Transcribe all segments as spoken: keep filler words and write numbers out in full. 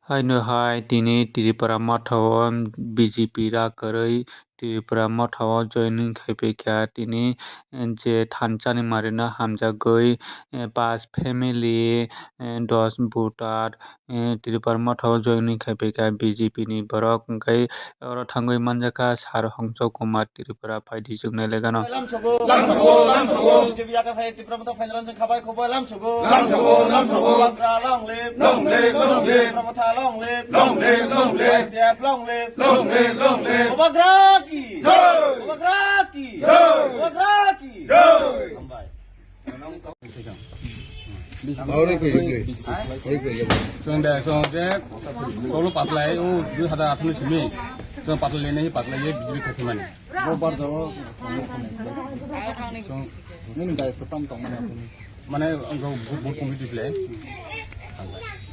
Haino hai tini Tripura motha o B J P rak kwrwi Tripura motha o joining khai phaikha. Tini je thansa ni mari no hamjagwi, eh, pas family, eh, dos voter, eh, Tripura motha o joining khai phaikha B J P ni borok. Hwnkhe oro thangwi manjakha Sir Hongso Kumar Tripura. Phaidi chwng nai legano. Lamsogo, lamsogo, lamsogo. B J P yakai phai Tipra Motha phainrang jeng khabai khobai lamsogo. Lamsogo, lamsogo. Bubagra long live. Long live, long live. Tipra Motha long live. Long live, long live. Y T F long live. Long live, long live. Bubagra ki. Jai. Bubagra ki. Jai. Bubagra ki. Jai. Hambai. Ori pwrwng le. Ori pwrwng le. Chwng de, chwng de, tolo patlai, o dui hazar atharo ni simi. Chwng patlai nai, patlai ye B J P khatimani. Bo bar jao. Chwng nini dai to tam tong mani atharo ni. Mane, ang bo, bo, bo committee le.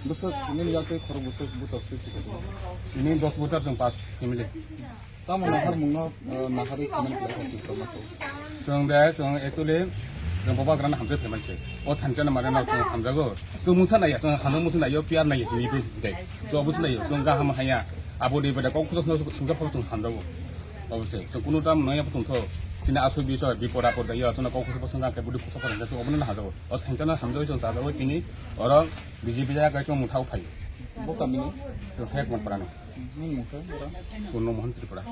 Bwswk nini yakri khorok bwswk butor swi. Nini dos voter chwng pas family. Tamo naharmungno, eh, naharwi comment khlai kha Tipra Motha o. Chwng de, chwng actually, chwng Bubagrano hamjak phaimani se. O thansa ni mari no chwng hamjago. Chwng mungsa naiya, chwng hamjak mungsa naiyo, P R naiya, tini bai dai. Chwng obo se naiyo, chwng gaham haya. Abo de bada kok khosok no sungsa phok chwng hamjago. Obo se, chwng kunu tam naiya bo tongtho. Tini asoi biso, bipod apod jaiyo, chwngno kok khosok sungsa khe budi khosok phok chwng obo no hamjago. O thansa no hamjago chwng chajago tini, oro B J P jaya kai chwng mungthao phai. Bo kami ni? Chwng Saiyak Manpara ni. Nini mung khe, ora? Purno Mohan Tripura.